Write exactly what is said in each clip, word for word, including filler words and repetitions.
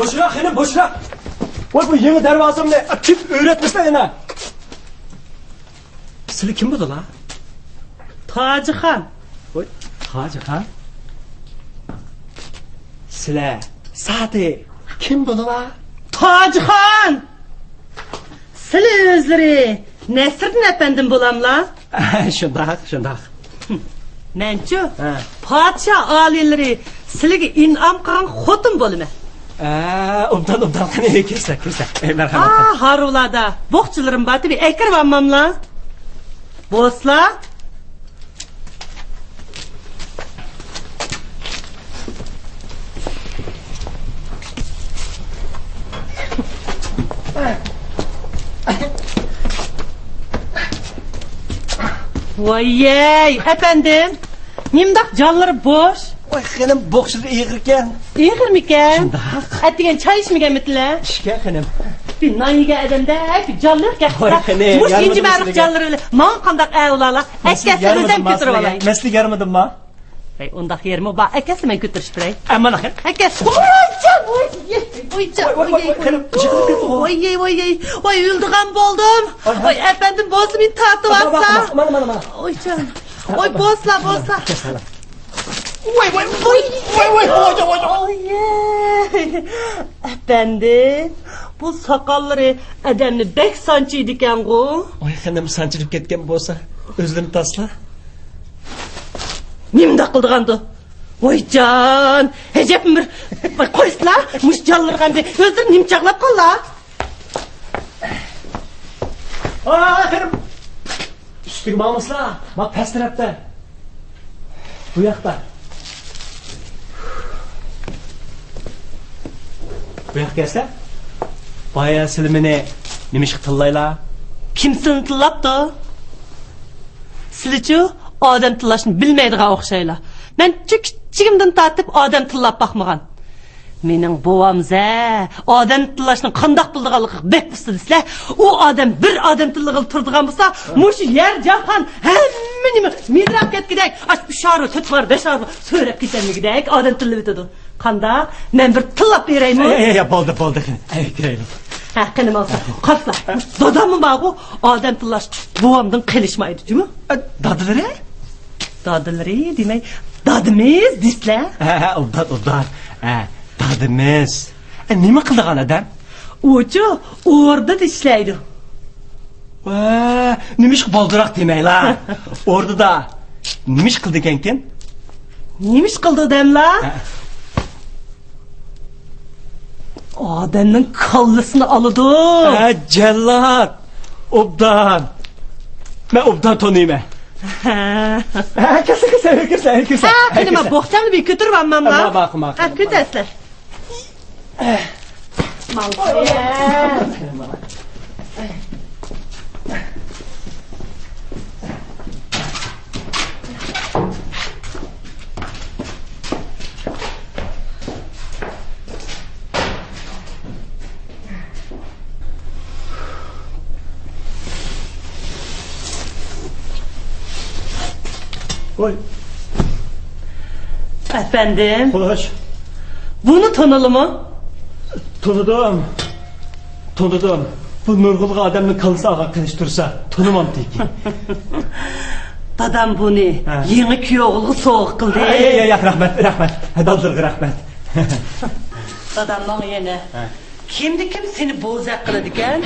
بوشىراق، خېنىم، بوشىراق! ۋاي، بۇ يېڭى دەرۋازامنى تىپ ئۆرەتمىسىلە يەنە! سىلى كىم بولىلا؟ تاجىخان. ۋاي، تاجىخان؟ سىلە سادى كىم بولىلا؟ تاجىخان! سىلى ئۆزلىرى نەسىردىن ئەپەندىم بولاملا؟ شۇنداق، شۇنداق. مەنچۇ؟ ھە. پادىشاھ ئالىيلىرى سىلىگە ئىنئام قىلغان خوتۇن بولىمەن. ھە، ئوبدان، ئوبدان، قېنى، كىرسە، كىرسە. ئەي، مەرھەمەت. ھا، ھارۋىلادا بوقچىلىرىم بار، تېبى ئەكىرىۋالماملا. بوسلا. ۋاييەي، ئەپەندىم، نېمىنداق جانلىرى بوش؟ ۋاي خېنىم، بوقچىلىرى ئېغىركەن. ئېغىرمىكەن؟ شۇنداق. ئەتىگەن چاي ئىچمىگەنمىتىلە؟ ئىچكەن خېنىم. بىر نان يېگەن ئادەمدەك بىر جانلىق گەپ. ۋاي خېنىم، بۇ يارىمىدىم ئىنجىمەرۇق سىلىگە. جانلىرى بىلەن ماڭا قانداق ئەۋلالا؟ ئەكەلسە ئۆزۈم كۆتۈرۈۋالاي. مەسىلە يارىمىدىمما؟ ۋاي، ئۇنداق يېرىمۇ بار. ئەكەلسە مەن كۆتۈرۈشۈپ بېرەي. ئەمما ناخىر. ئەكەلسە. ۋاي جان، ۋاي، ۋاي جان، ۋاي، ۋاي، ۋاي، ۋاي، خېنىم، جىقىلىپ كەتتى. ۋاي، ۋاي، ۋاي، ۋاي، ئۆلىدىغان بولدۇم. ۋاي، ئەپەندىم بولسا مېنى تارتىۋالسا. مانا، مانا، مانا. ۋاي جان. ۋاي، بوسلا، بوسلا. ۋاي، ۋاي، ۋاي، ۋاي، ۋاي، ۋاي، ۋاي. ئاي، ئەپەندىم، بۇ ساقاللىرى ئادەمنى بەك سانچىيدىكەنغۇ. ۋاي خېنىم، سانچىلىپ كەتكەن بولسا، ئۆزلىرىنى تاسلا. نېمىنداق قىلىدىغاندۇ؟ ۋاي جان، ئەجەبمۇ بىر، ۋاي قويسىلا، مۇشۇ جانلىرىغا ئەمدى ئۆزلىرى نېمە چاغلاپ قاللا؟ ئاخىر ئۈستىگە ماڭمىسىلا، ما پەس تەرەپتە. بۇ ياقتا. بۇ ياققا كەلسە، بايا سىلى مېنى نېمىشقا تىللايلا؟ كىم سىلىنى تىللاپتۇ؟ سىلىچۇ ئادەم تىللاشنى بىلمەيدىغان ئوخشايلا. مەن كىچىكىمدىن تارتىپ ئادەم تىللاپ باقمىغان. مېنىڭ بوۋامزە ئادەم تىللاشنىڭ قانداق بولىدىغانلىقىغا بەك ئۇستا دېسىلە، ئۇ ئادەم بىر ئادەم تىللىغىلى تۇرىدىغان بولسا، مۇشۇ يەر جاھان ھەممە نېمە مىدىراپ كەتكۈدەك، ئاشۇ ئۈچ ئارۇ، تۆت ئارۇ، بەش ئارۇ سۆرەپ كېتەلمىگۈدەك ئادەم تىللىۋېتىدۇ. قانداق؟ مەن بىر تىللاپ بېرەيمۇ؟ يا، يا، يا، بولدى، بولدى، قېنى. ئەي، كىرەيلى. ھە، قېنى بولسا. قارىسا، داداممۇ بارغۇ، ئادەم تىللاش بوۋامدىن قېلىشمايدۇ جۇمۇ. ئە، دادىلىرى؟ دادىلىرى دېمەي، دادىمىز دېسىلە. ھە، ھە، ئوبدان، ئوبدان. ھە، دادىمىز. ئە، نېمە قىلىدىغان ئادەم؟ ئۇچۇ ئوردىدا ئىشلەيدۇ. ۋە، نېمىشقا بالدۇراق دېمەيلا؟ ئوردىدا نېمىش قىلىدىكەنكىن؟ نېمىش قىلىدۇ دەملا؟ ھە. ئادەمنىڭ كاللىسىنى ئالىدۇ. ھە، جاللات. ئوبدان. مەن ئوبدان تونۇيمەن. ھە. ھە، كىرسە، كىرسە، كىرسە، كىرسە. ھە، قېنى، مەن بوخچامنى بىر كۆتۈرۈپ ئالماملا. ھە، ماقۇل، ماقۇل. ھە، كۆتەرسىلەر. ماڭسىلەر. ۋاي. ئەپەندىم. خوش. بۇنى تونۇلىمۇ؟ تونۇدۇم. تونۇدۇم. بۇ نۇرغۇنلىغان ئادەمنىڭ كاللىسى ئاغا قېلىش تۇرسا، تونۇمامتىكى. دادام بۇنى ھە. يېڭى كۈيئوغلىغا سوۋغا قىلدى. ئەي، ئەي، ئەي، رەھمەت، رەھمەت. ھە، دادىلىرىغا رەھمەت. دادام ماڭا يەنە. ھە. كىمدە كىم سېنى بوزەك قىلىدىكەن،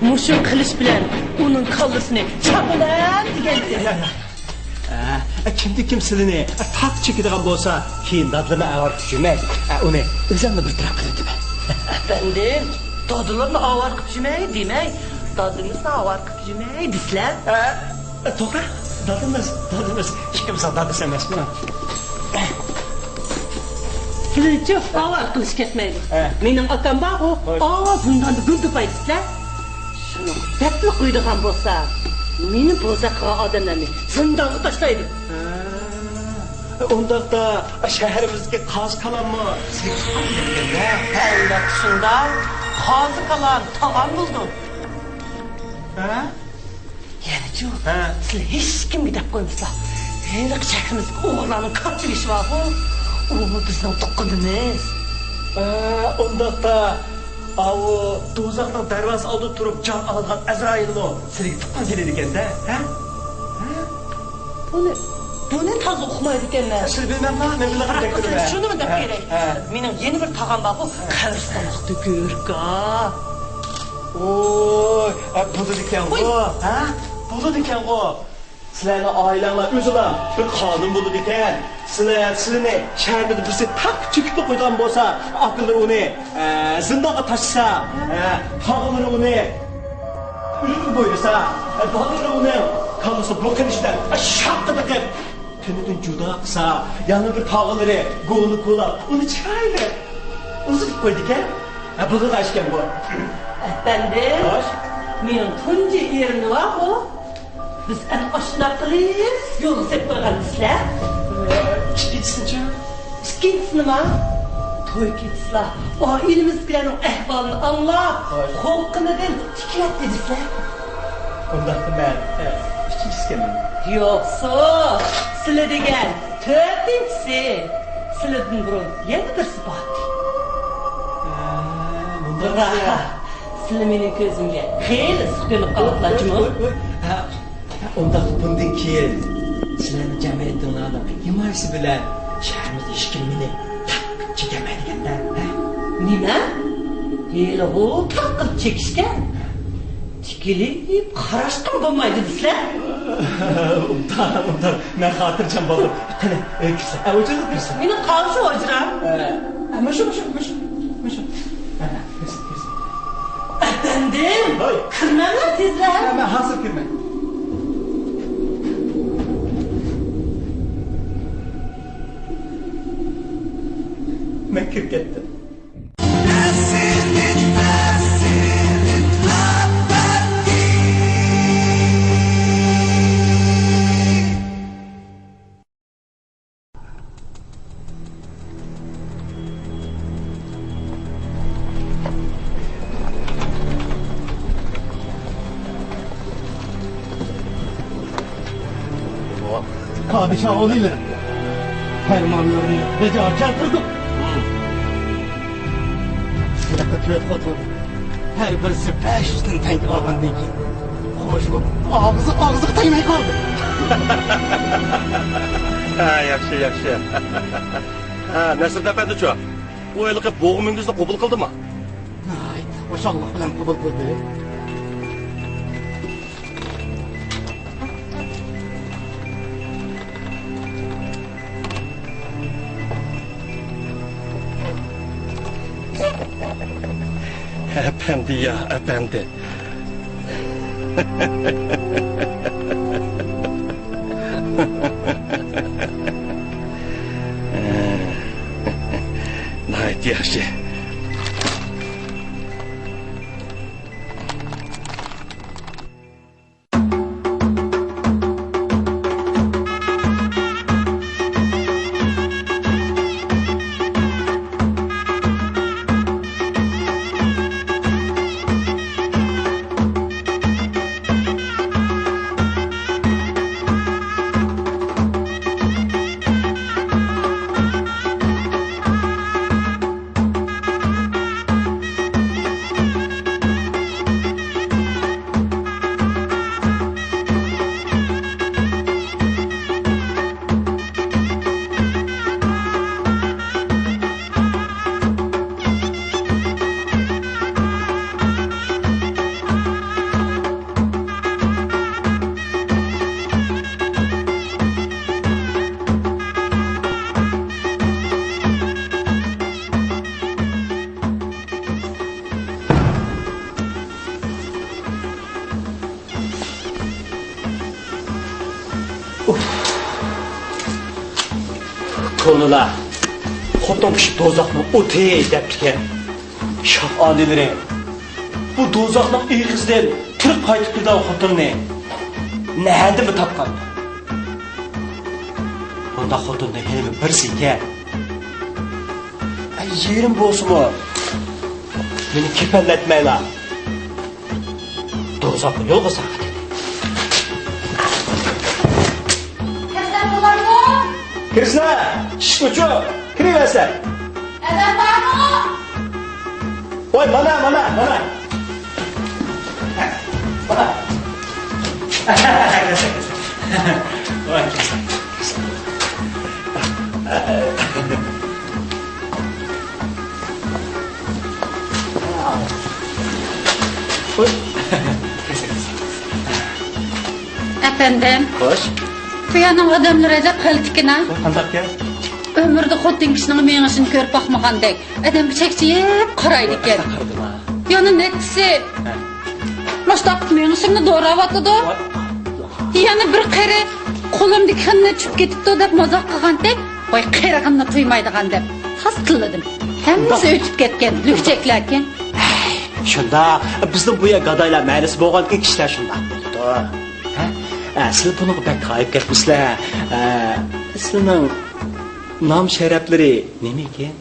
مۇشۇ قىلىچ بىلەن ئۇنىڭ كاللىسىنى چاپىمەن دېگەنتى. يا، يا. ئە، كىمدە كىم سىلىنى تاغ چېكىدىغان بولسا، كېيىن دادىلىرىنى ئاۋارە قىلىپ يۈرمەي، ئە، ئۇنى ئۆزۈملا بىر تەرەپ قىلىۋېتىمەن. ئەپەندىم، دادىلىرىنى ئاۋارە قىلىپ يۈرمەي دېمەي، دادىمىزنى ئاۋارە قىلىپ يۈرمەي دېسىلە. ئە، توغرا، دادىمىز، دادىمىز. ئىككىمىز دادىسى ئەمەسمۇ؟ سىلىنىچۇ ئاۋارە قىلىش كەتمەيدۇ. ھە. مېنىڭ ئاكام بارغۇ، خوش. ئاۋۇ زىنداندا گۈلدۈپاي دېسىلە. شۇنىڭغا دەپلا قويىدىغان بولسا، مېنى بوزەك قىلغان ئادەملەرنى زىندانغا تاشلايدۇ. ھە. ئۇنداقتا شەھىرىمىزدىكى قازى كالاممۇ سېتىپ قالىدىكەن-دە؟ ئەلۋەتتە شۇنداق. قازى كالام تاغام بولىدۇ. ھە؟ يەنىچۇ، ھە. سىلەر ھېچكىمگە دەپ قويمىسىلا. ھېلىقى شەھىرىمىزدىكى ئوغرىلارنىڭ كاتتىبېشى بارغۇ، ئۇمۇ بىزنىڭ تۇغقىنىمىز. ئۇنداقتا، ئاۋۇ دوزاخنىڭ دەرۋازىسى ئالدىدا تۇرۇپ جان ئالىدىغان ئەزرائىلمۇ سىلىگە تۇغقان كېلىدىكەن-دە، ھە؟ ھە؟ بۇنى، بۇنى تازا ئۇقمايدىكەنمەن. سىز بىلمەملا، مەن بىلىدىغان بىراق، بەك بىلىمەن. شۇنىمۇ دەپ ھە، بېرەي. ھە. مېنىڭ يەنە بىر تاغام بارغۇ، ھە. قەبرىستانلىقتا گۆركا. ئوي، ھە، بولىدىكەنغۇ، ھە؟ بولىدىكەنغۇ. سىلەرنىڭ ئائىلەڭلار ئۆزىلا بىر قانۇن بولىدىكەن. سىلەر، سىلىنى شەھىرىمىزدە بىرسى تاققا چېكىپ قويىدىغان بولسا، ئاكىلىرى ئۇنى، ئە، زىندانغا تاشلىسا، ئە، تاغىلىرى ئۇنى ئۆلۈمگە بۇيرۇسا، ئە، بالىلىرى ئۇنىڭ كاللىسىنى بوقىنىشتىن شاققىدە قىلىپ، تېنىدىن جۇدا قىلسا، يەنە بىر تاغىلىرى گۇۋۇنى كولاپ، ئۇنى چىرايلىق ئۇزىتىپ قويىدىكەن. ھە، بۇلىدىغان ئىشكەن بۇ. ئەپەندىم، خوش. مېنىڭ تۇنجى ئېرىم بارغۇ. بىز ئەنە ئاشۇنداق قىلىپ يولغا سېلىپ قويغان دېسىلە. ئىككىنچىسىچۇ؟ ئىككىنچىسىنىما؟ توي كېچىسىلا ئائىلىمىزدىكىلەرنىڭ ئەھۋالىنى ئاڭلاپ، خوش. قورققىنىدىن تىكىۋەتتى دېسىلە. ئۇنداقتا مەن، ئە، ئۈچىنچىسىكەنمەن. يوقسۇ، سىلە دېگەن تۆتىنچىسى. سىلىدىن بۇرۇن يەنە بىرسى بارتى. ھە، مۇنداق. سىلى مېنىڭ كۆزۈمگە خېلى ئىسسىق كۆرۈنۈپ قاپتىلا جۇمۇ. ھە، ئۇنداق بۇندىن كېيىن سىلەرنىڭ جەمئىيىتىڭلارنىڭ ھىمايىسى بىلەن شەھىرىمىزدە ھېچكىم مېنى تارتىپ چېكەلمەيدىكەن-دە، ھە؟ نېمە؟ ھېلىغۇ تارتىپ چېكىشكەن؟ تىكىلىپ قاراشقىمۇ بولمايدۇ دېسىلە. ئۇنداق، ئۇنداق. مەن خاتىرجەم بولدۇم. قېنى، ئۆيگە كىرسەك. ئە، ھۇجرىدا كىرسەك. مېنىڭ قالسا ھۇجرام. ئە، ئە، مۇشۇ، مۇشۇ، مۇشۇ، مۇشۇ. ئە، ئە، كىرسەك، كىرسەك. ئەپەندىم، ھاي. كىرمەڭلار تېزرەك. ئە، مەن ھازىر كىرىمەن. مەن كىرىپ كەتتىم. پادىشاھ ئوغلىلىرىم، پەرمانلىرىنى بەجا كەلتۈردۇق. ھېلىقى تۆت خوتۇن ھەر بىرسى بەش يۈز مىڭ تەڭگە ئالغاندىن كېيىن، خوش بولۇپ، ئاغزى ئاغزىغا تەگمەي قالدى. ھە، ياخشى، ياخشى. ھە، نەسىردىن ئەپەندىچۇ؟ ئۇ ھېلىقى بوغما مۈڭگۈزنى قوبۇل قىلدىمۇ؟ ھاي، خۇشاللىق بىلەن قوبۇل قىلدى. ئەپەندى يا، ئەپەندى. ناھايىتى ياخشى. ئۇف. كونىلار، خوتۇن كىشى دوزاخنىڭ ئوتى دەپتىكەن. شاھ ئالىيلىرى، بۇ دوزاخنىڭ ئېغىزىدىن تىرىك قايتىپ كېلىدىغان خوتۇننى نەدىمۇ تاپقان؟ بۇنداق خوتۇننىڭ ھېلىمۇ بىرسى ئىكەن. ئەي، يېرىم بولسىمۇ، مېنى كېپەنلەتمەيلا. دوزاخنى يولغا ساقىت. كىرسەم بولارمۇ؟ كىرسىلە، ئىشىك ئوچۇق، كىرىۋەرسەن. ئادەم بارمۇ؟ ۋاي، مانا، مانا، مانا. مانا. ۋاي. ئەپەندىم. خوش. بۇ يەرنىڭ ئادەملىرى ئەجەب غەلىتىكەن ھە. قانداقكەن؟ ئۆمرىدە خوتۇن كىشىنىڭ مېڭىشىنى كۆرۈپ باقمىغاندەك، ئادەمگە چەكچىيىپ قارايدىكەن. قانداق قارىدىما؟ يەنە نەچچىسى. ھە. مۇشتاق مېڭىشىمنى دوراۋاتىدۇ. ۋاي. يەنە بىر قېرى قولۇمدىكى خېنىمنى چۈشۈپ كېتىپتۇ دەپ مازاق قىلغانتەك، ۋاي قېرىغىنىنى تۇيمايدىغان دەپ خاس تىللىدىم. ھەممىسى ئۆتۈپ كەتكەن، لۈكچەكلەركەن. ھەي، شۇنداق. بىزنىڭ بۇ يەر گادايلار مەھەللىسى بولغاندىكىن كىشىلەر شۇنداق بولىدۇ. ھە؟ ئە، سىلەر بۇنىڭغا بەك ھايىپ كەتمىسىلەر. ئە، سىلەرنىڭ نام شەرەپلىرى نېمە ئىكەن؟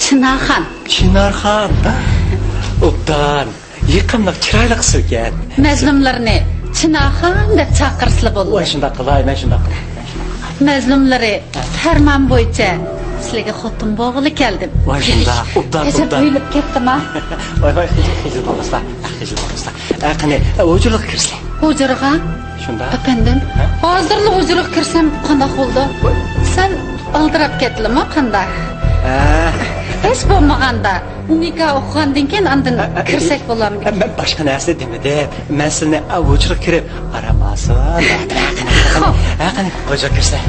چىنارخان. چىنارخان. ئوبدان. يېقىملىق، چىرايلىق ئىسىمكەن. مەزلۇملىرىنى چىنارخان دەپ چاقىرسىلا بولىدۇ. ۋاي، شۇنداق قىلاي، مەن شۇنداق قىلاي. مەزلۇملىرى، پەرمان بويىچە سىلىگە خوتۇن بولغىلى كەلدىم. ۋاي، شۇنداق، ئوبدان، ئەجەب ئوبدان. ئۆيلۈپ كەتتىم ھە. ۋاي، ۋاي، خىجىل، خىجىل بولماسلا، خىجىل بولماسلا. ئە، قېنى، ئە، ھۇجرىلىققا كىرسىلە. ھۇجرىغا؟ شۇنداق. ئەپەندىم، ھە؟ ھازىرلا ھۇجرىغا كىرسەم قانداق بولىدۇ؟ ۋاي. سەن ئالدىراپ كەتتىلىمۇ قانداق؟ ھە. ھېچ بولمىغاندا نىكاھ ئوقۇغاندىن كېيىن ئاندىن ئە، ئە، كىرسەك ئە، بولامدىكىن؟ ئە، مەن باشقا نەرسە دېمىدىم. مەن سىلىنى، ئە، ھۇجرىغا كىرىپ ئارام ئالسۇن. ھە، قېنى، ھۇجرىغا كىرسە.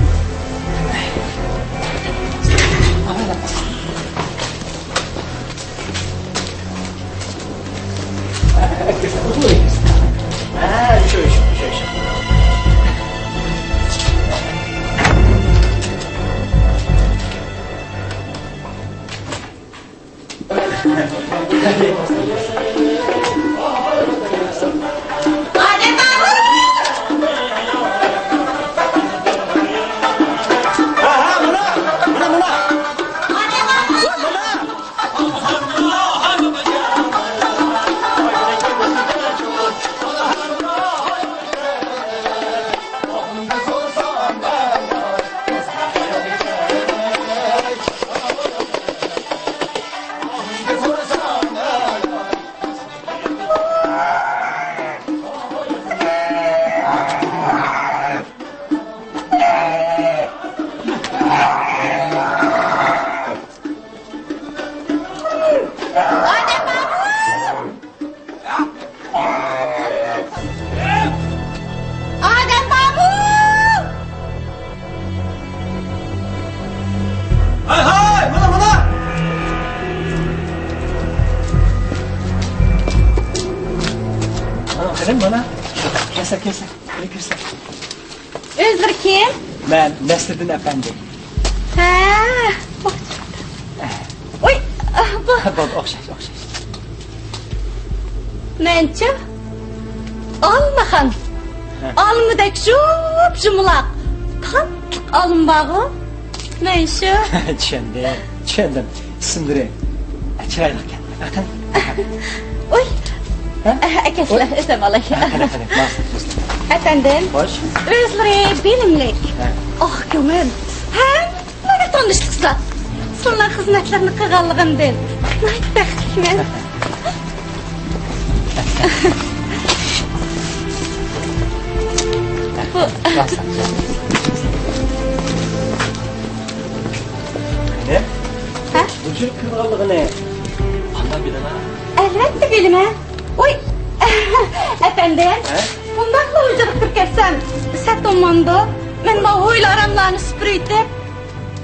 ئادەم بارمۇ؟ ھاي، ھاي، مانا، مانا! مانا، قېنى، مانا. كەلسە، كەلسە. كىرسە. ئۆزلىرى كىم؟ مەن نەسرىدىن ئەپەندى. ھە. ۋۇي، بۇ. بولدى، ئوخشاش، ئوخشاش. مەنچۇ؟ ئالمىخان. ھە. ئالمىدەك جۇپ-يۇمىلاق، تاتلىق ئالما بارغۇ. مەن شۇ. چۈشەندىم، چۈشەندىم. ئىسىملىرى چىرايلىقكەن. ئەقىل. ۋۇي. ھە؟ ئەكەسلە، ۋۇي. ئۆزۈم ئالاي. ھە، قېنى، قېنى، ماس، ماس. ئەپەندىم. خوش. ئۆزلىرى بىلىملىك. ھە. ئاق كۆڭۈل. ھەممىگە تونۇشلۇقسىلەر. سىلەرنىڭ خىزمەتلىرىنى قىلغانلىقىمدىن ناھايىتى بەختلىكمەن. بۇ. ماس، ماس. قېنى؟ ھە؟ ھۇجرىغا كىرىدىغانلىقىنى قانداق بىلىمەن؟ ئەلۋەتتە بىلىمەن. ۋۇي، ئەپەندىم، ھە؟ بۇنداقلا ھۇجرىغا كىرىپ كەتسەم سەت بولمامدۇ؟ مەن ماۋۇ ھويلا-ئاراملارنى سۈپۈرۈۋېتىپ،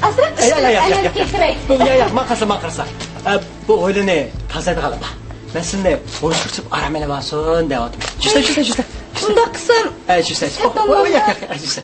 ئازراق ئىشقىلىپ ئەمەلگە كەلتۈرەي. ياق، ياق، ماڭ قارىسا، ماڭ قارىسا. ئە، بۇ ھويلىنى تازىلايدىغان بار. مەن سىلىنى ھۇجرىغا كىرىپ ئارام ئېلىۋالسۇن دەۋاتىمەن. جۈسە، جۈسە، جۈسە. بۇنداق قىلسام، ئە، جۈسە. سەت بولمامدۇ؟ ياق، ياق، ياق، جۈسە.